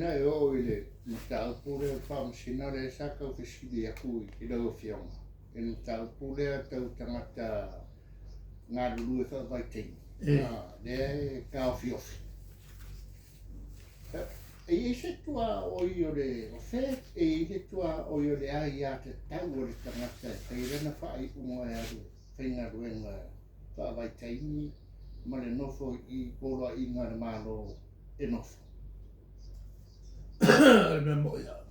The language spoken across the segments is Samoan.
na e oo i le mataupu lea o le Faamasino lea sa tau fesili atu i lau Afioga i le mataupu lea tau tagata galulue faavaitaimi lea e taofiofi. E i ai se tuaoi o le, o fea e i ai le tuaoi o le aiatatau a le tagata e fai ai lana faaiuga e alu e faigaluega faavaitaimi ma le nofo i i poloaiga a le Malo e nofo? O le mea moni lava,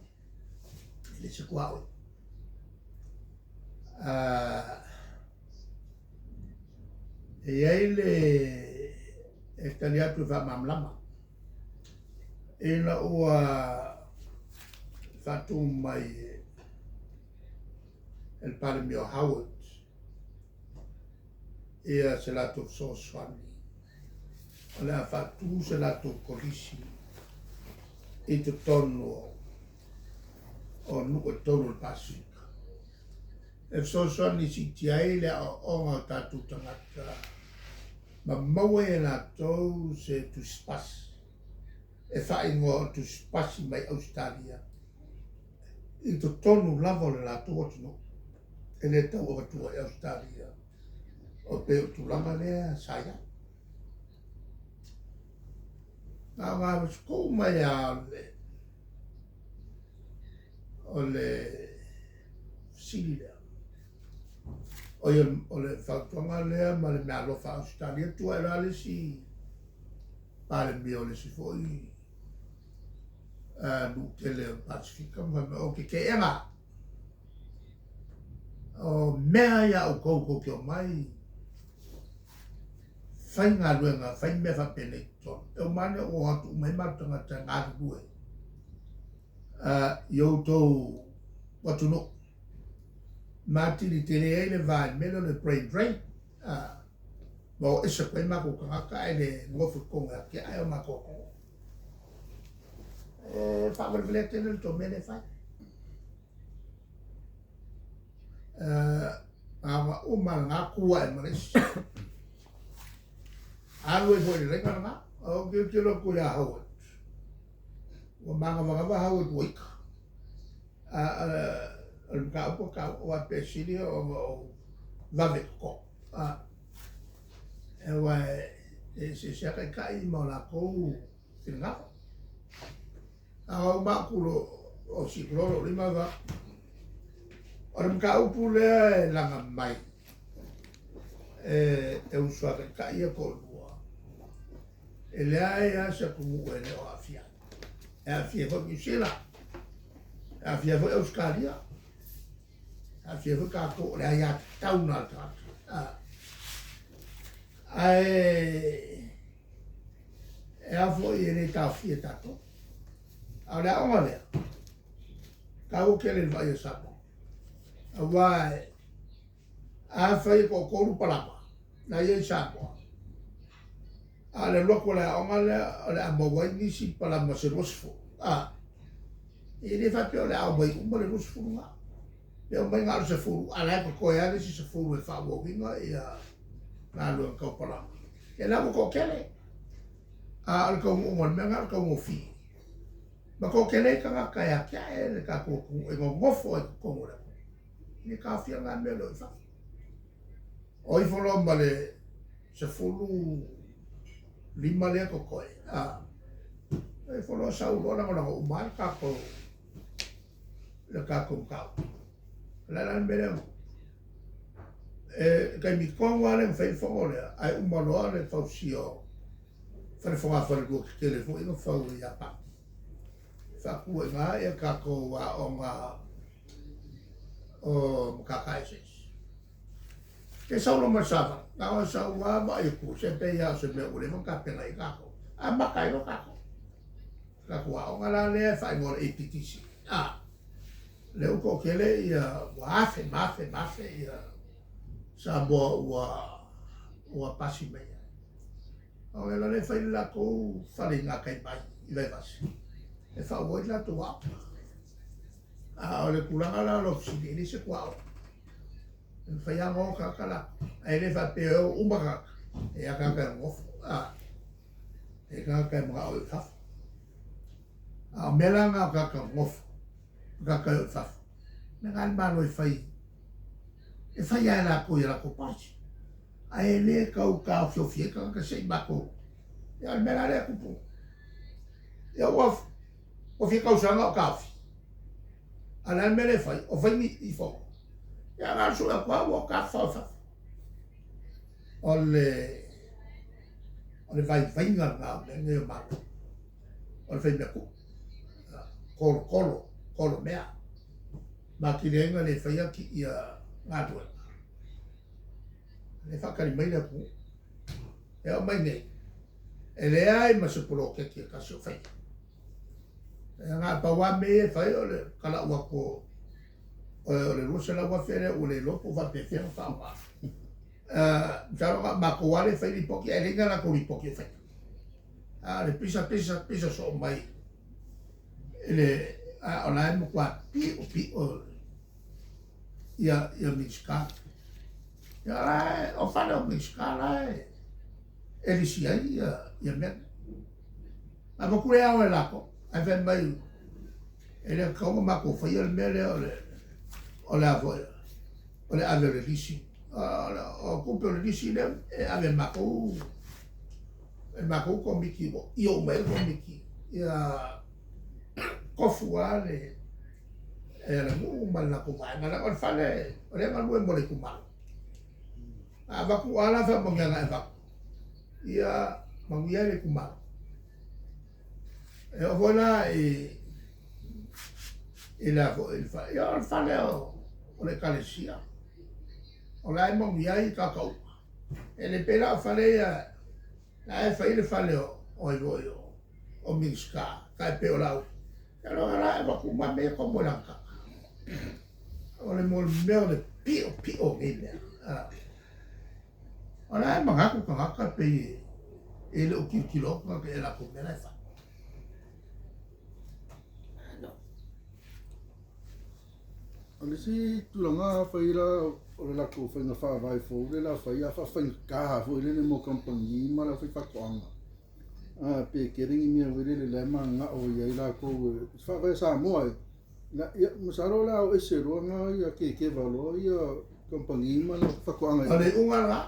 e le se tuaoi. E i ai le e tali atu e faamalamalama ina ua faatu mai e le Palemia o Howard ia se latou fesoasoani o le a faatu se latou kolisi i totonu o nuu e tolu o le Pasefika e fesoasoani e siitia ai le aoaoga o tatou tagata ma maua ai e latou se tusipasi e faaigoa o tusipasi mai Ausetalia i totonu lava o le latou atunuu e le tau avatua i Ausetalia o pei o tulaga lea sa i ai. Na o gavasukuu mai lava o le fesili lea. Oi o le fautuaga lea ma le meaalofa a Ausetalia, tuu ae loa le isi Palemia o le isi foi nuu tele o le Pasefika ma fai mai, o ke keʻena o mea ia a outou tou te omai fai galuega, fai mea faapenei i totonu. E uma ane ua o atu uma ai matou tagata e galulue i outou atunuu. Ma atili tele ai le va i le mea lea o le brain drain. Ma o ese atu ai matou tagata ae le nofo i totonu e atiae o matou atunuu. E faavalevalea tele le tou mea lea e fai. A ona uma lena tu ae ma le isi. Alu ai foi i le laina lena. Ou te tilotilo atu ia Howard. Ua manavanava Howard ua ita. A o le mataupu e taua, aua pe sili ona ou vave toto. Aua e eseese lava taitai ma o latou finagalo. A o uma atu loa o sii loa lou lima va. O le mataupu lea e laga mai e uso a taitai ia toalua, e leai lava se atunuu e le o aafia ai. E aafia foi Niu Sila, e aafia foi Ausetalia, e aafia foi tatou, o le aiatatau lena a le tagata. Ae e a foi e le taofia e tatou. A o le aoga lea, taua tele i le vaai a Samoa. Aua afai e toatolu palama na i ai i Samoa, a o le alu atu o le aoga lea o le a maua ai nisi palama se 20, a, e le faapea o le a omai uma le 20 lena. Pe omai na o le 10, a o la e totoe lava le isi 10 e faaauauina galuega tau palama. Ia la ua toatele. A o le taunuuga o le mea lena o le taugofie. Ma toatele ai tagata e atiae le tatou atunuu e nonofo ai i totonu o le atunuu. E le taofia lena mea o le o i fafo. O ifo loa ma le 15 lea totoe, a, o ifo loa sau loa lagolago uma lava le tatou mataupu. O le a la le mea lea na tupu? E taimi tonu lava lea na fai ai le fono lea, ae uma loa le fausia o fale fogafalelua tetele foi na fau e Iapani. Faatu ai i ina ia tatou aoga o matata eseese. Ke sau loa ma le savali, na ona sau lava vaai atu, se pei lava o se mea ua leva ona tapena i ai tatou. Amata ai loa tatou. Tatou aoga la lea e faaigoa o le APTC. A, lea ua toatele ia, ua afe ma afe ma afe ia Samoa ua pasi mai ai. O le la lea e fai le latou fale i gatai mai i Vaivase e faaauau ai le latou aoga. A o le tulaga la o lau fesili, e leai se tuaoi. E mafai lava ona o tagata latou. Ae le faapea e o uma tagata, e i ai lava tagata e nonofo. E i ai tagata e manao e o i fafo. A A o mea la na o tagata nonofo, o tagata e o i fafo, mea na a le Malo e fai, e fai lava e latou i a latou policy. Ae le tau taofiofi ai tagata se i matou. Ia o le mea la lea e tupu. Ia ua ua fia tausaga o taofi. A o le a le mea lea e fai? O fai ni i fono. Ia na o le sue atu lava ua tafafao i fafo. O le o le vaivaiga lena o mea nei o Malo. O le faimea tuu. Tolotolo, tolo mea. Matili ai na le faia ia galuega. Le faatali mai le atunuu. E oo mai nei, e leai ma se poloketi e tasi o faia. E na o le pau lava mea ia e fai o le talau atu o le $200,000 lea ua le iloa po o faapefea ona faaaoga. Masalo na o matou lava lea e fai lipoti ae leai ni a latou lipoti o faia. A o le pisa pisa pisa soo mai i le a o la e matua piopio ia ia Minisita. Ia o la e o fale o Minisita la e e lisi ai ia ia mea nei. Avatu le ao e latou ae fai mai e le tatau ona matou faia le mea lea o le o le a foi o le ave o le lisi. O tupe o le lisi lea e ave e matou e matou komiti ua io uma i ai le komiti ia tofu lava le e le nuu ma le latou vaega leaga o le fale o lea e galue mo le itumalo. A avatu a la faamanuiaga e avatu ia manuia ai le itumalo. E oo foi la i i le a foi i le fale, ia o le fale o le Ekalesia o la e manuia ai tagata uma. E le pei la o fale ia la e fai le fale o ai foi o Minisita tai pei o Laauli. Ia loa la e avatu uma mea ia komo i lana tama. O le mo le mea o le piopio o nei mea. O la e manatu tagata pei e le o tilotilo atu tagata i a latou mea la e fai. O le isi tulaga afai la o le latou faiga faavae fou lea o le a fai, a faafaigata foi lele mo kamupani ma le aufaifaatoaga, pe tele ni mea foi lele la e mananao i ai latou e faavae Samoa e. Ia, masalo o le a o ese loa na ia kekeva loa ia kamupani ma le faatoaga. O le iuga lena.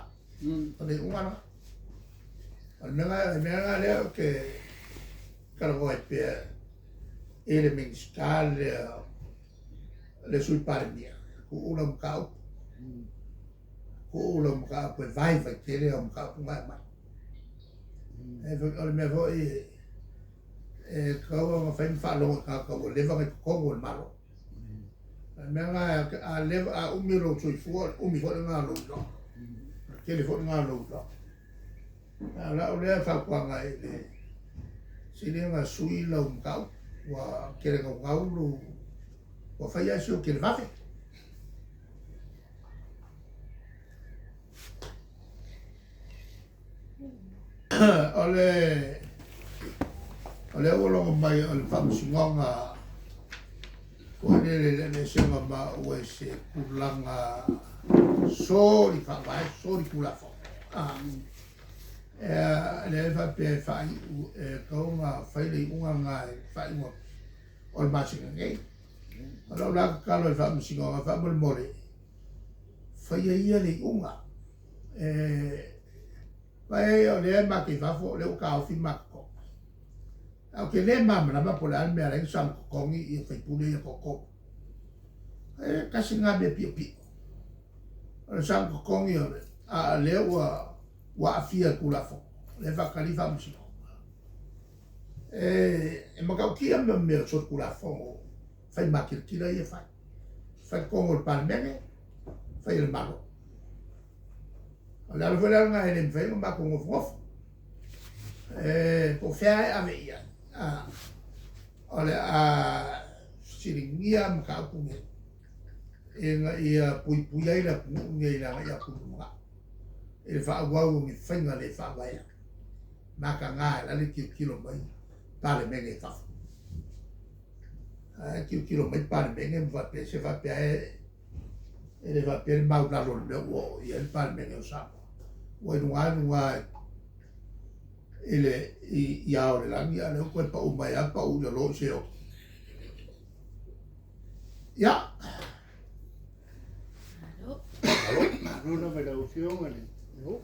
O le iuga lena. O le mea le mea lena lea ou te talanoa ai pea i le Minisita lea le Sui Palemia, tuu lau mataupu. Tuu lau mataupu e vaivai tele au mataupu na e aumai. O le mea foi e tatau ona fai ma faalogo i tagata ua leva ona i totonu o le Malo. O le mea lena, a leva, a umi lou soifua, o le umi foi lena o lou iloa. O le tele foi lena o lou iloa. A o lau lea fautuaga i le sili ona sui lau mataupu, ua tele naunau lou, ua fai lava si ou televave. O le o lea ua logo mai o le Faamasinoga foi lele i le aveeseina o maua i se tulaga soli faavae, soli tulafono. Lea e faapea e faaiu e tatau ona fai le iuga lena i le faaiuga o le masina nei. O lau la tatalo i le Faamasinoga, faamolemole, faia ia le iuga. E vaai o lea e matou i fafo, o lea ua taofi ma totogi. Ae ou te le malamalama po o le a le mea e ala ai ona saga totogi ia sui usufono ia e toatolu. E tasi lena mea piopio. O le saga totogi o le, a o lea ua ua aafia i le Tulafono, o lea e faatali Faamasinoga. E matautia mea o solitulafono fai makilatila ia e fai. Fai i totonu o le Palemene, fai e le Malo. O le ala foi la lena e le mafai ona matou nofonofo. E po o fea e ave i ai. O le a fesiligia mataupu nei ina ia puipuia ai le atunuu nei i le agai atu i le lumanai i le faaauau o ni faiga le faavaea mataga e la le tilotilo mai Palemene i fafo. Ae tilotilo mai Palemene ma faapea se faapea e e le faapea le maulalo o le mea ua oo i ai le Palemene o Samoa. Ua i luga i luga i le i i ao o le lagi, a o lea ua toe pau mai lava pau i lalo i Seoli. Ia. Malo. Malo lava i lau Afioga i le